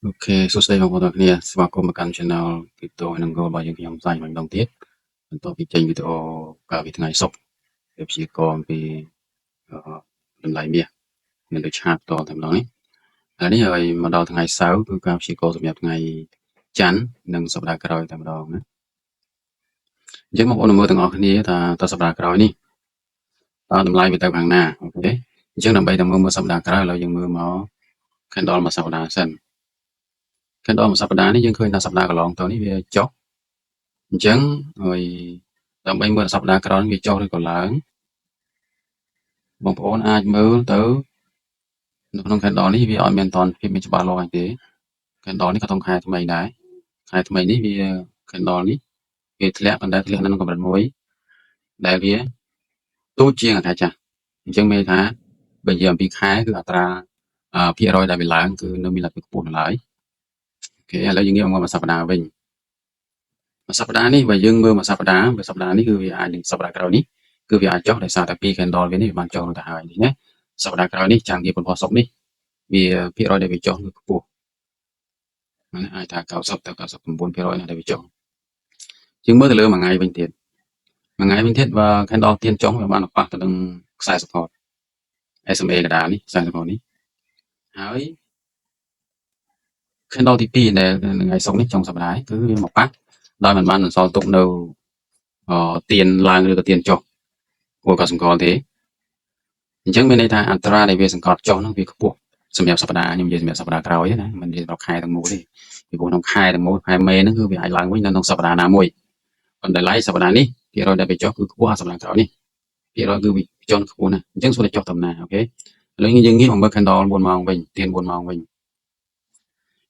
OK សួស្តីបងប្អូនទាំងគ្នាស្វាគមន៍មកកាន់ Channel Crypto និង Gold របស់យើងខ្ញុំផ្សាយម្ដងទៀតបន្ទាប់ពីចេញវីដេអូកាលពីថ្ងៃសុក្រវាព្យាករណ៍អំពីតម្លៃមាសនៅលើ chart ផ្ទាល់តែម្ដងនេះហើយនេះហើយមកដល់ថ្ងៃសៅរ៍គឺការព្យាករណ៍សម្រាប់ថ្ងៃច័ន្ទនិងសប្តាហ៍ក្រោយតែម្ដងណាអញ្ចឹងបងប្អូនមើលទាំងអស់គ្នាថាតើសប្តាហ៍ក្រោយនេះតើតម្លៃវាទៅខាងណាOK អញ្ចឹងដើម្បីតែមើលមើលសប្តាហ៍ក្រោយឥឡូវយើងមើលមក candle មួយសប្តាហ៍សិន candle មួយសប្តាហ៍នេះយើងឃើញថាសប្តាហ៍កន្លងទៅនេះវាចុះអញ្ចឹងហើយដើម្បីមើលសប្តាហ៍ក្រោយវាចុះឬក៏ឡើងបងប្អូនអាចមើលទៅនៅក្នុង candle នេះវាអត់មានតនភាពមានច្បាស់លាស់ទេ candle នេះក៏ក្នុងខែថ្មីដែរខែថ្មីនេះវា candle នេះវាធ្លាក់ប៉ុន្តែធ្លាក់នៅក្នុងកម្រិតមួយដែលវាទូចជាងខែចាស់អញ្ចឹងមានថាបើនិយាយអំពីខែគឺអត្រាភាគរយដែលវាឡើងគឺនៅមានលទ្ធភាពខ្ពស់នៅឡើយ OK ឥឡូវយើងងាកមកមួយសប្តាហ៍វិញមួយសប្តាហ៍នេះបើយើងមើលមួយសប្តាហ៍មួយសប្តាហ៍នេះគឺវាអាចនឹងសប្តាហ៍ក្រោយនេះគឺវាអាចចុះដោយសារតែពីរ candle វានេះវាបានចុះទៅហើយនេះណាសប្តាហ៍ក្រោយនេះចាំងជាពណ៌សុកនេះវាភាគរយដែលវាចុះគឺខ្ពស់ណាអាចថា90ទៅ99%ណាដែលវាចុះជាងមើលទៅលើមួយថ្ងៃវិញទៀតមួយថ្ងៃវិញទៀតបើ candle ទៀនចុងវាបានប៉ះទៅនឹងខ្សែ support SMA កដាលនេះខ្សែ support នេះហើយ candle ទី2ដែលថ្ងៃសុក្រនេះចុងសប្តាហ៍គឺវាមកប៉ះដោយមិនបានបន្សល់ទុកនៅទៀនឡើងឬក៏ទៀនចុះគួរក៏សម្គាល់ទេអញ្ចឹងមានន័យថាអត្រាដែលវាសង្កត់ចុះហ្នឹងវាខ្ពស់សម្រាប់សប្តាហ៍ខ្ញុំនិយាយសម្រាប់សប្តាហ៍ក្រោយណាមិននិយាយសម្រាប់ខែទាំងមូលទេពីព្រោះក្នុងខែទាំងមូលខែមេហ្នឹងគឺវាអាចឡើងវិញនៅក្នុងសប្តាហ៍ណាមួយប៉ុន្តែឡៃសប្តាហ៍នេះភាគរយដែលវាចុះគឺខ្ពស់អាសប្តាហ៍ក្រោយនេះភាគរយគឺវាចុះខ្ពស់ណាស់អញ្ចឹងសួរតែចុះតំណាOK ឥឡូវយើងងាកមកមើល candle 4ម៉ោងវិញទៀន4ម៉ោងវិញ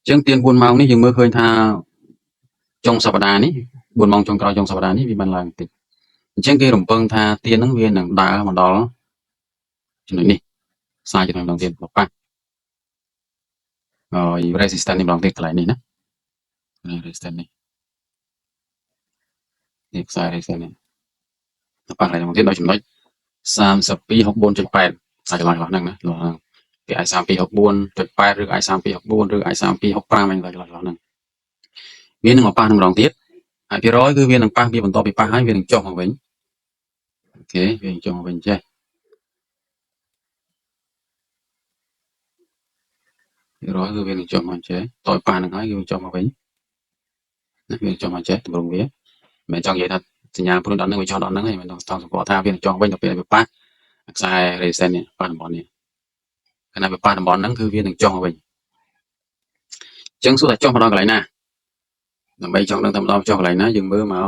អញ្ចឹងទៀន4ម៉ោងនេះយើងមើលឃើញថាចុងសប្តាហ៍នេះ4ម៉ោងចុងក្រោយចុងសប្តាហ៍នេះវាបានឡើងតិចអញ្ចឹងគេរំពឹងថាទៀនហ្នឹងវានឹងដើរមកដល់ចំណុចនេះខ្សែចំណុចម្ដងទៀតមកប៉ះហើយ resistance នេះម្ដងទៀតកន្លែងនេះណានេះ resistance នេះនេះខ្សែ resistance នេះប៉ះកន្លែងនេះទៀតដល់ចំណុច3264.8ខ្សែចន្លោះចន្លោះហ្នឹងណាចន្លោះហ្នឹងគេអាច3264.8ឬអាច3264ឬអាច3265ហ្នឹងចន្លោះចន្លោះហ្នឹងវានឹងមកប៉ះនឹងម្ដងទៀតហើយភាគរយគឺវានឹងប៉ះវាបន្ទាប់ពីប៉ះហើយវានឹងចុះមកវិញ OK វានឹងចុះមកវិញចេះភាគរយគឺវានឹងចុះមកចេះតយប៉ះនឹងហើយគឺវាចុះមកវិញណាវាចុះមកចេះទម្រង់វាមិនចង់និយាយថាសញ្ញាព្រួនដល់នឹងវាចុះដល់ហ្នឹងឯងមិនចង់សម្គាល់ថាវានឹងចុះវិញដល់ពេលវាប៉ះខ្សែ resistance នេះប៉ះតំបន់នេះកាលណាវាប៉ះតំបន់ហ្នឹងគឺវានឹងចុះមកវិញអញ្ចឹងសួរថាចុះមកដល់កន្លែងណាដើម្បីចង់ដឹងថាម្ដងចុះកន្លែងណាយើងមើលមក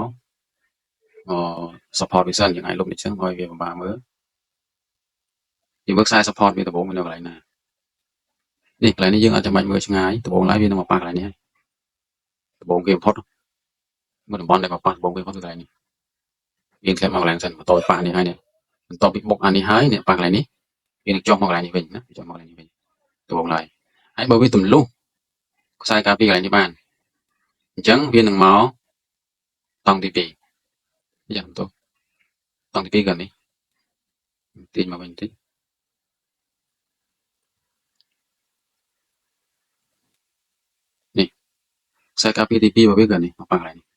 អ support វាសិនយើងអាចលុបនេះចឹងឲ្យវាពិបាកមើលយើងមើលខ្សែ support វាដំបូងនៅកន្លែងណានេះកន្លែងនេះយើងអត់ចាំបាច់មើលឆ្ងាយដំបូងឡើយវានឹងមកប៉ះកន្លែងនេះហើយដំបូងគេបំផុតមើលតំបន់ដែលមកប៉ះដំបូងគេបំផុតគឺកន្លែងនេះវាធ្លាក់មកកន្លែងសិនបន្តប៉ះនេះហើយនេះបន្ទាប់ពីបុកអានេះហើយនេះប៉ះកន្លែងនេះវានឹងចុះមកកន្លែងនេះវិញណាចុះមកកន្លែងនេះវិញដំបូងឡើយហើយបើវាទម្លុះខ្សែការពារកន្លែងនេះបានអញ្ចឹងវានឹងមកតង់ទី2យ៉ាងទៅតង់ទី2ក៏នេះទាញមកវិញតិចនេះខ្សែការពារទី2របស់វាក៏នេះមកប៉ះកន្លែងនេះ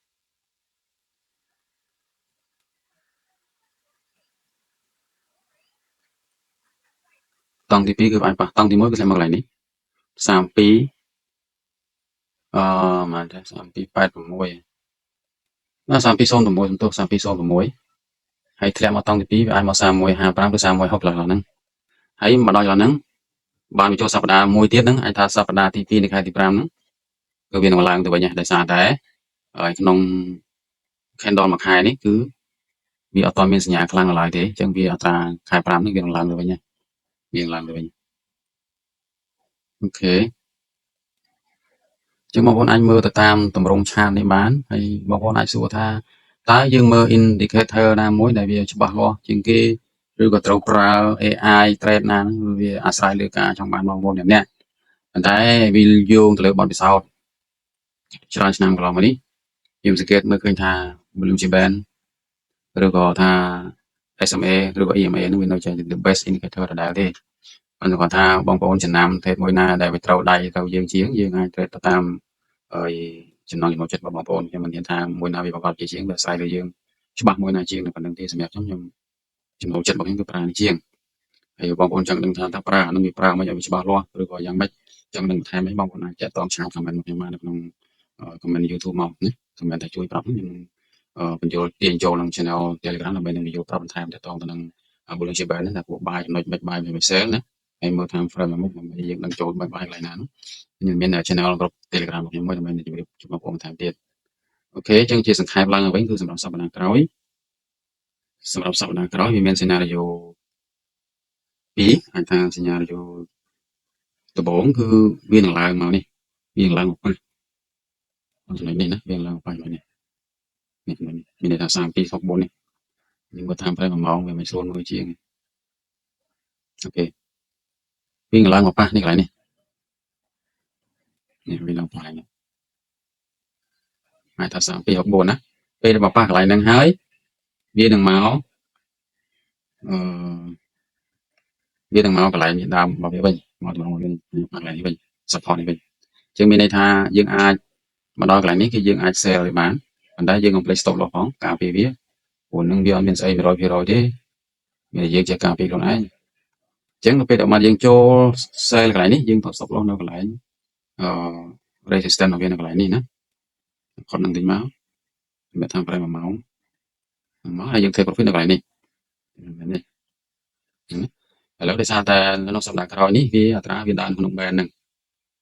តង់ទី2គឺអាចប៉ះតង់ទី1គឺធ្លាក់មកកន្លែងនេះ32អឺម៉ានទេ3286ណា3206សំទោស3206ហើយធ្លាក់មកតង់ទី2វាអាចមក3155ឬ3160កន្លងហ្នឹងហើយមកដល់កន្លងហ្នឹងបានវាចូលសប្តាហ៍មួយទៀតហ្នឹងអាចថាសប្តាហ៍ទី2នៃខែទី5ហ្នឹងគឺវានឹងឡើងទៅវិញដោយសារតែហើយក្នុង candle មួយខែនេះគឺវាអត់ទាន់មានសញ្ញាខ្លាំងនៅឡើយទេអញ្ចឹងវាអត្រាខែ5នេះវានឹងឡើងទៅវិញវានឹងឡើងទៅវិញ OK ចឹងបងប្អូនអាចមើលទៅតាមទម្រង់ chart នេះបានហើយបងប្អូនអាចសួរថាតើយើងមើល indicator ណាមួយដែលវាច្បាស់លាស់ជាងគេឬក៏ត្រូវប្រើ AI trade ណាហ្នឹងវាអាស្រ័យលើការចង់បានបងប្អូនអ្នកប៉ុន្តែវាយោងទៅលើបទពិសោធន៍ច្រើនឆ្នាំកន្លងមកនេះខ្ញុំសង្កេតមើលឃើញថា Bollinger Band ឬក៏ថា SMA ឬក៏ EMA ហ្នឹងវានៅជា the best indicator ដដែលទេ ប៉ុន្តែគាត់ថាបងប្អូនចំណាំ trade មួយណាដែលវាត្រូវដៃត្រូវយើងជាងយើងអាច trade ទៅតាមហើយចំណង់ចំណូលចិត្តរបស់បងប្អូនខ្ញុំមិនហ៊ានថាមួយណាវាប្រកបជាជាងវាអាស្រ័យលើយើងច្បាស់មួយណាជាងនៅប៉ុណ្្នឹងទេសម្រាប់ខ្ញុំខ្ញុំចំណូលចិត្តរបស់ខ្ញុំគឺប្រើនេះជាងហើយបងប្អូនចង់ដឹងថាតើប្រើអានឹងវាប្រើមិនឲ្យវាច្បាស់លាស់ឬក៏យ៉ាងម៉េចចង់ដឹងបន្ថែមអីបងប្អូនអាចតាក់ទង chat comment មកខ្ញុំបាននៅក្នុង comment YouTube មកណា comment តែជួយប្រាប់ខ្ញុំពន្យល់ទាញចូលក្នុង channel Telegram ដើម្បីនឹងយល់ប្រាប់បន្ថែមតាក់ទងទៅនឹង Bollinger Band ហ្នឹងថាពួក buy ចំណុចមិន buy មិន sell ណាហើយមើល time frame មួយដើម្បីយើងដឹងចូល buy កន្លែងណានោះខ្ញុំមាន channel ក្រុម Telegram របស់ខ្ញុំមួយដើម្បីជម្រាបជូនបងប្អូនបន្ថែមទៀត OK អញ្ចឹងជាសង្ខេបឡើងវិញគឺសម្រាប់សប្តាហ៍ក្រោយសម្រាប់សប្តាហ៍ក្រោយវាមាន scenario 2អាចថា scenario ដំបូងគឺវានឹងឡើងមកនេះវានឹងឡើងមកប៉ះចំណុចនេះណាវានឹងឡើងមកប៉ះចំណុចនេះនេះចំណុចនេះមានន័យថា32.64នេះយើងគាត់តាមប្រហែល1ម៉ោងវាមិនស្រួលមើលជាង OK វានឹងឡើងមកប៉ះនេះកន្លែងនេះនេះវាឡើងប៉ះកន្លែងនេះហៅថា32.64ណាពេលដែលមកប៉ះកន្លែងហ្នឹងហើយវានឹងមកអឺវានឹងមកកន្លែងដើមរបស់វាវិញមកតម្រង់វាមកកន្លែងនេះវិញ support នេះវិញអញ្ចឹងមានន័យថាយើងអាចមកដល់កន្លែងនេះគឺយើងអាច sell វាបានប៉ុន្តែយើងកុំភ្លេច stop loss ផងការពារវាព្រោះនឹងវាអត់មានស្អី100%ទេមានយើងចេះការពារខ្លួនឯងអញ្ចឹងនៅពេលដែលមកយើងចូល sell កន្លែងនេះយើងត្រូវ stop loss នៅកន្លែងអឺ resistance របស់វានៅកន្លែងនេះណាខត់នឹងតិចមកសម្រាប់តាមប្រហែល1ម៉ោង1ម៉ោងហើយយើង take profit នៅកន្លែងនេះនេះឥឡូវដោយសារតែនៅក្នុងសប្តាហ៍ក្រោយនេះវាអត្រាវាដើរក្នុង band ហ្នឹង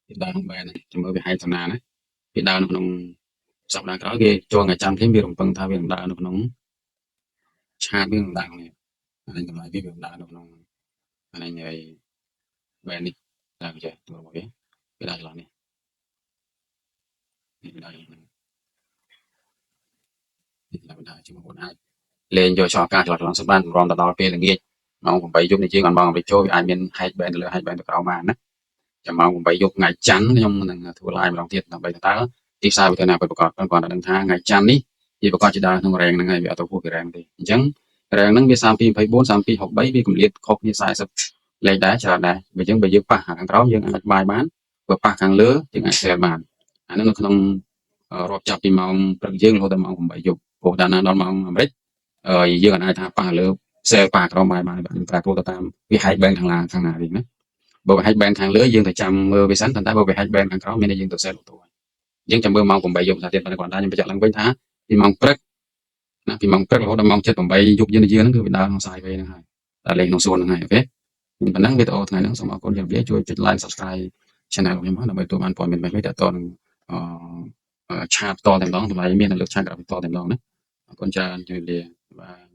វាដើរក្នុង band ហ្នឹងចាំមើលវាហែកតាណាណាវាដើរនៅក្នុងសប្តាហ៍ក្រោយគេចូលថ្ងៃច័ន្ទភ្លាមវារំពឹងថាវានឹងដើរនៅក្នុង chart វានឹងដើរនេះអានេះតម្លៃវាវានឹងដើរនៅក្នុងអានេះហើយ band នេះដើរចេះទូរបស់វាវាដើរចន្លោះនេះនេះវាដើរចន្លោះហ្នឹងនេះដើរដើរជាងបងប្អូនអាចលេងយកចោលការចន្លោះចន្លោះសិនបានរំទៅដល់ពេលល្ងាចម៉ោង8យប់នេះជាងអត់ម៉ោង8ចូលវាអាចមាន high band ទៅលើ high band ទៅក្រោមបានណាចាំម៉ោង8យប់ថ្ងៃច័ន្ទខ្ញុំនឹងធ្វើ live ម្ដងទៀតដើម្បីតើទីផ្សារវាទៅណាពិតប្រាកដប៉ុន្តែគាត់ដឹងថាថ្ងៃច័ន្ទនេះវាប្រកាសជាដើរក្នុង range ហ្នឹងហើយវាអត់ទៅហួសពី range ទេអញ្ចឹង range ហ្នឹងវា32.24 32.63វាកម្រិតខុសគ្នា40លេខដែរច្រើនដែរបើអញ្ចឹងបើយើងប៉ះខាងក្រោមយើងអាច buy បានបើប៉ះខាងលើយើងអាច sell បានអាហ្នឹងនៅក្នុងរាប់ចាប់ពីម៉ោងព្រឹកយើងរហូតដល់ម៉ោង8យប់ព្រោះកាលណាដល់ម៉ោងអាមេរិកយើងអាចថាប៉ះលើ sell ប៉ះក្រោម buy បានបាទប្រែប្រួលទៅតាមវា high band ខាងឡាខាងណាវិញណាបើវា high band ខាងលើយើងទៅចាំមើលវាសិនប៉ុន្តែបើវា high band ខាងក្រោមមានន័យយើងទៅ sell ទៅយើងចាំមើលម៉ោង8យប់ថាទៀតប៉ុន្តែគាត់ថាខ្ញុំបញ្ជាក់ឡើងវិញថាពីម៉ោងព្រឹកណាពីម៉ោងព្រឹករហូតដល់ម៉ោង7 8យប់យើងយើងហ្នឹងគឺវាដើរក្នុង sideway ហ្នឹងហើយដើរលេងក្នុងសួនហ្នឹងហើយ OK ប៉ុណ្ណឹងវីដេអូថ្ងៃហ្នឹងសូមអរគុណជម្រាបលាជួយចុច like subscribe channel របស់ខ្ញុំផងដើម្បីទទួលបានព័ត៌មានថ្មីៗទាក់ទងនឹងអឺ chart ផ្ទាល់តែម្ដងតម្លៃមាននៅលើ chart ផ្ទាល់តែម្ដងណាអរគុណច្រើនជម្រាបលាបាទ។